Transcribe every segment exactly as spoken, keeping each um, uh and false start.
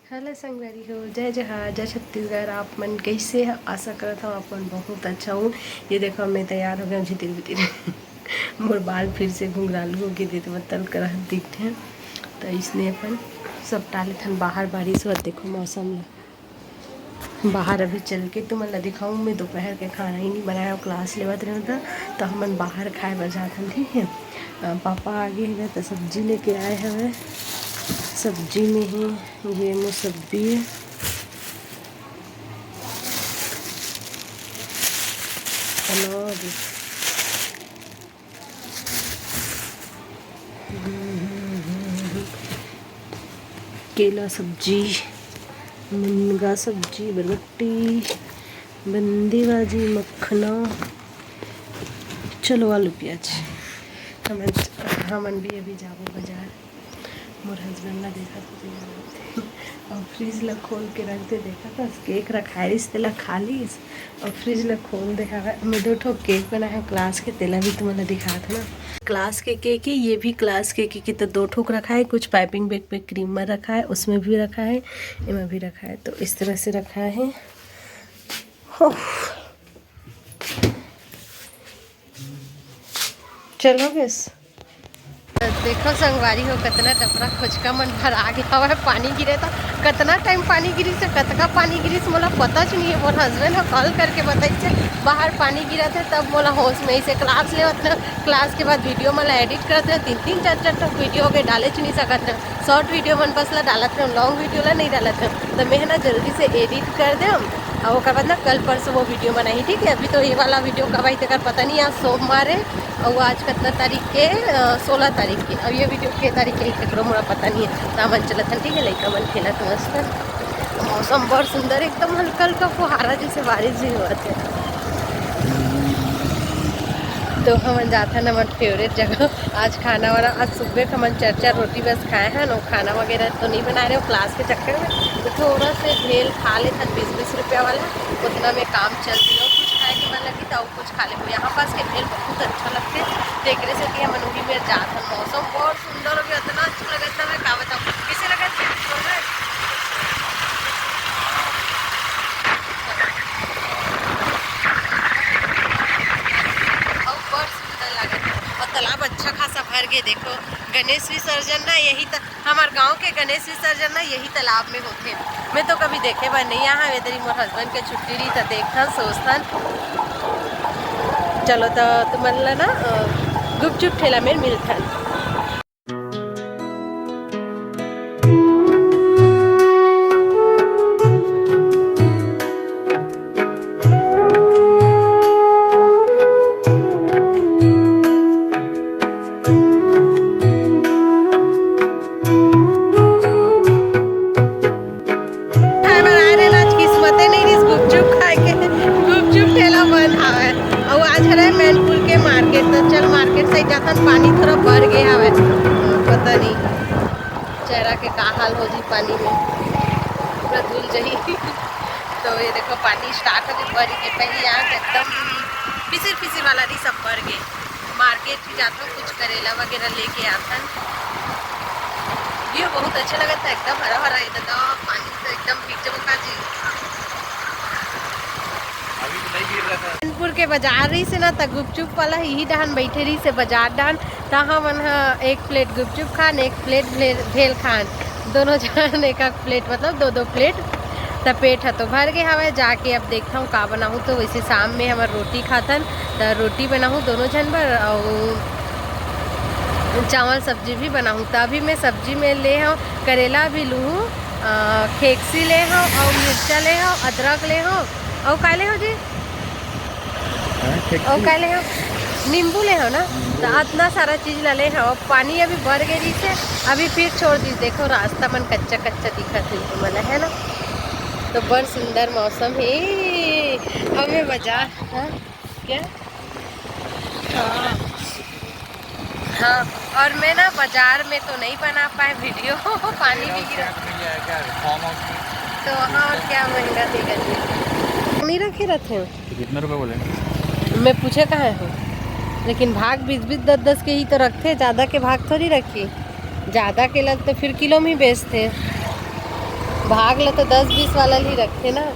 Hello संगवारी हो, जय जोहार, जय छत्तीसगढ़। आप मन कैसे हो? आशा करत हूँ आप मन बहुत अच्छा हो। ये देखो, मैं तैयार हो गया हूँ झितिर बितिर। मोर बाल फिर से घुंघरालू हो गए, देते मतलब करह दिखते हैं। तो इसने अपन सब टाले थन बाहर, बारिश हुआ। देखो मौसम ला, बाहर अभी चल के तुमन ला दिखाऊँ। मैं दोपहर के खाना ही नहीं बनाया, क्लास लेवत रहे था, तो हमन बाहर खाए बर जाथन, ठीक है। अ, पापा आगे हवे तो सब्जी लेके आए हवे। सब्जी में ही ये मुसब्बी, अनार, केला सब्जी, मुनगा सब्जी, बरबट्टी, बंदीबाजी, मखना। चलो आलू प्याज, हमन हमन भी अभी जाबो बाजार। मोर हस्बैंड ला देखा तो और फ्रिज ला खोल के रख दे, देखा था केक रखाए रिस, तेला खा लीस। और फ्रिज ला खोल देखा, मैं दो ठो केक बनाया हूँ क्लास के, तेला भी तुम्हें दिखा था ना। क्लास के केक है, ये भी क्लास के केक है, तो दो ठोक रखा है। कुछ पाइपिंग बैग पे क्रीमर रखा है, उसमें भी रखा है, इमा भी रखा है, तो इस तरह से रखा है। हो, चलो बस। देखो संगवारी हो, कतना टपरा खोचका मन भर आ गया हवा है। पानी गिरे तो कतना टाइम पानी गिरी से, कतका पानी गिरी से मोला पता च नहीं है। मोर हस्बैंड ह कॉल करके बताई से बाहर पानी गिरा थे, तब मोला होश में इसे क्लास लेवत ना, क्लास के बाद वीडियो मला एडिट करत रहे, तीन तीन चार चार तक वीडियो के डाले च नहीं सकत रहे। शॉर्ट वीडियो मन बस ला डालत रहे, लॉन्ग वीडियो ला नहीं डालत रहे। तो मैं ना जल्दी से एडिट कर दे, और ओकर बाद ना कल परसों वो वीडियो बनाही, ठीक है। अभी तो ये वाला वीडियो कब आई तेकर पता नहीं, आज सोमवार है। और वो आज कितना तारीख के? सोलह तारीख के। अब ये वीडियो के तारीख के, एकरो मोला पता नहीं है। तो हमन चलत हन, ठीक है, लइका मन खेलत मस्त। मौसम बड़ सुंदर, एकदम हल्का हल्का फुहारा जैसे बारिश भी हुआ थे। तो हमन जाथन हमर फेवरेट जगह। आज खाना वाला, आज सुबह के हमन चार चार रोटी बस खाए हैं, और खाना वगैरह तो नहीं बना रहे हो क्लास के चक्कर में। तो थोड़ा से भेल खा लेथन बीस बीस रुपया वाला, उतना में काम चल रही हो। कुछ खाए के मन लगी तो कुछ खा लेबो। यहाँ पास के भेल बहुत अच्छा लगथे, तो एकरे सेती हमन उही मेर जात हन। मौसम बहुत सुंदर हो गया, इतना अच्छा लगत हवे, का बताऊँ। कैसे लगत है? बहुत सुंदर लगत है। और तालाब अच्छा खासा भर गए। देखो, गणेश विसर्जन ना यही त हमार गांव के गणेश विसर्जन ना यही तालाब में होथे। मैं तो कभी देखे बर नहीं आहा, वेदरी मोर हस्बैंड के छुट्टी रही त देखथन, सोचथन। चलो तो तुमन ला ना, अ, गुपचुप ठेला में मिलथन। खाए बर आए रहे, आज किस्मते नहीं रहिस गुपचुप खाए के, गुपचुप ठेला बंद हावय। अउ आज हरे मैनपुर के मार्केट, तो चल मार्केट से जाथन। पानी थोड़ा बढ़ गए हावय, पता नहीं चेहरा के का हाल हो जी पानी में, पूरा धुल जही। तो ये देखो पानी स्टार्ट हो गई, बढ़ गई। पहले यहाँ एकदम फिसिर फिसिर वाला नहीं, सब बढ़ गए। मार्केट भी जाता हूँ, कुछ करेला वगैरह लेके आथन। व्यू बहुत अच्छा लगता है, एकदम हरा भरा है दादा। पानी तो एकदम भीग जबो का जी। अभी तो नहीं गिर रहा था। चैनपुर के बाजार रही से ना, त गुपचुप वाला यही डहान बैठे रही से बाजार डहान। त हमन ह एक प्लेट गुपचुप खान, एक प्लेट भे-, भेल खान, दोनों जन एक एक प्लेट, मतलब दो दो प्लेट। त पेट ह तो भर गए हवय, जाके अब देखता हूँ का बनाहूँ। तो वैसे शाम में हमर रोटी खाथन, त रोटी बनाहूँ दोनों झन बर, अउ चावल सब्जी भी बनाहूँ। त अभी मैं सब्जी में ले हूँ, करेला भी लूहूँ, अ, खेकसी ले हूँ, अउ मिर्चा ले हूँ, अदरक ले हूँ, अउ का ले हूँ जी? हाँ, ठीक अउ ठीक। का ले हूँ? नींबू ले हूँ ना। तो इतना सारा चीज ला ले हूँ। अब पानी अभी बढ़ गई रही से, अभी फिर छोड़ दी। देखो रास्ता मन कच्चा कच्चा दिखत है तुमन ला, है ना? तो बड़ सुंदर मौसम है। अब मैं बाजार, हाँ? क्या? हाँ। हाँ, और मैं ना बाजार में तो नहीं बना पाए वीडियो, पानी भी गिरा। तो हाँ, और क्या महंगा देगा जी। नहीं रखे रहते हैं। तो कितना रुपए बोले? मैं पूछे कहाँ हूँ, लेकिन भाग बीस बीस दस दस के ही तो रखते, ज़्यादा के भाग थोड़ी रखी। ज़्यादा के लग तो फिर किलो में ही बेचते। भाग ले तो दस बीस वाला ही रखे ना।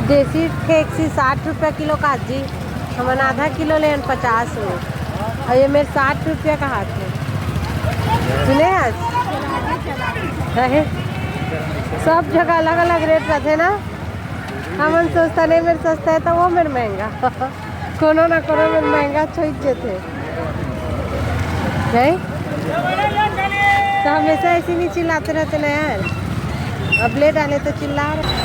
देसी ठेकसी साठ रुपया किलो काजी, हमन आधा किलो लेन पचास में, और ये मेर साठ रुपया का हाथ है। सुने आज है, सब जगह अलग अलग रेट रहते ना। हमन सोचता नहीं, मेर सस्ता है तो वो मेर महंगा। कोनो ना कोनो मेर महंगा छोड़ देते। नहीं? तो हमेशा ऐसे नहीं चिल्लाते रहते ना यार। अब ले डाले तो चिल्ला रहे।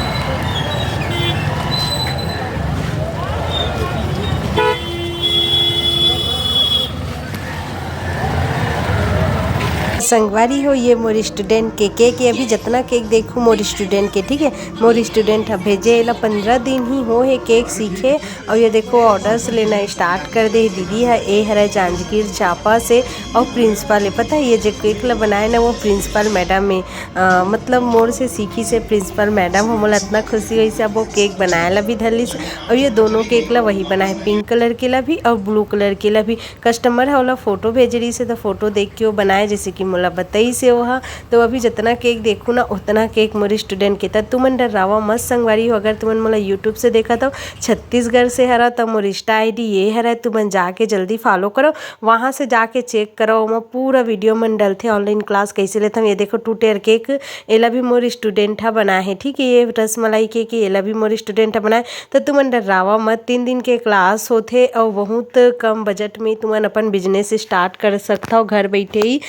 संगवारी हो, ये मोर स्टूडेंट के केक, ये अभी जितना केक देखूँ मोर स्टूडेंट के, ठीक है, मोर स्टूडेंट ह भेजे, एला पंद्रह दिन ही हो हे केक सीखे। और ये देखो, ऑर्डर्स लेना स्टार्ट कर दे दीदी ह। ए हरे जांजगीर चांपा से। और प्रिंसिपल, ये पता है, ये जो केक ला बनाए ना, वो प्रिंसिपल मैडम है। अ, मतलब मोर से सीखी से प्रिंसिपल मैडम ह। मोला इतना खुशी हुई से अब वो केक बनाए ला भी धरली से। और ये दोनों केक ला वही बनाए, पिंक कलर के ला भी और ब्लू कलर के ला भी। कस्टमर ह ओला फोटो भेजे रहिस हे, तो फोटो देख के वो बनाए, जैसे कि मोला बताइस हे ओहा। तो अभी जितना केक देखू ना, उतना केक मोर स्टूडेंट के। त तुमन डर्रावा मत संगवारी हो, अगर तुमन मोला YouTube से देखत हो, छत्तीसगढ़ से हरा, त मोर Insta ID ये हरा, तुमन जाके जल्दी फॉलो करो, वहाँ से जाके चेक करो, ओमा पूरा वीडियो मन डलथे, ऑनलाइन क्लास कैसे लेथन। ये देखो, टू टेयर केक, एला भी मोर स्टूडेंट ह बनाए हे, ठीक है। ये रसमलाई केक, एला भी मोर स्टूडेंट ह बनाए। तो तुमन डर्रावा मत, तीन दिन के क्लास होथे और बहुत कम बजट में तुमन अपन बिजनेस स्टार्ट कर सकथव, घर बैठे ही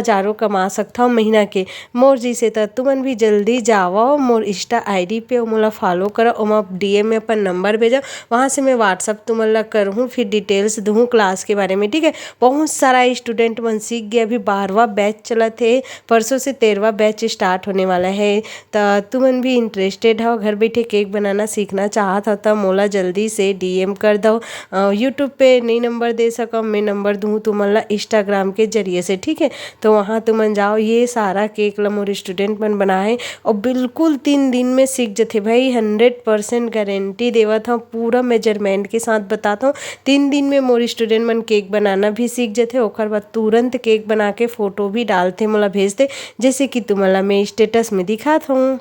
हजारों कमा सकथव महीना के। मोर जैसे त तुमन भी जल्दी जावव मोर Insta ID पे, मोला फॉलो करव, ओमा DM में अपन नंबर भेजव, वहाँ से मैं WhatsApp तुमन ला करहूँ, फिर डिटेल्स दूँ क्लास के बारे में, ठीक है। बहुत सारा स्टूडेंट मन सीख गए, अभी बारहवाँ बैच चलत हे, परसों से तेरहवाँ बैच स्टार्ट होने वाला है। त तुमन भी इंटरेस्टेड हव, घर बैठे केक बनाना सीखना चाहत हव, त मोला जल्दी से DM कर दव। अ, YouTube पे नई नंबर दे सकव, मैं नंबर दूँ तुमन ला Instagram के जरिए से, ठीक है। तो वहाँ तुमन जाओ, ये सारा केक ला मोर स्टूडेंट मन बनाए और बिल्कुल तीन दिन में सीख जथे भाई, हंड्रेड परसेंट गारंटी देवत हव, पूरा मेजरमेंट के साथ बतात हव। तीन दिन में मोर स्टूडेंट मन केक बनाना भी सीख जथे, ओकर बाद तुरंत केक बना के फोटो भी डालथे, मोला भेजथे, जैसे कि तुमन ला मैं स्टेटस में दिखात हूँ।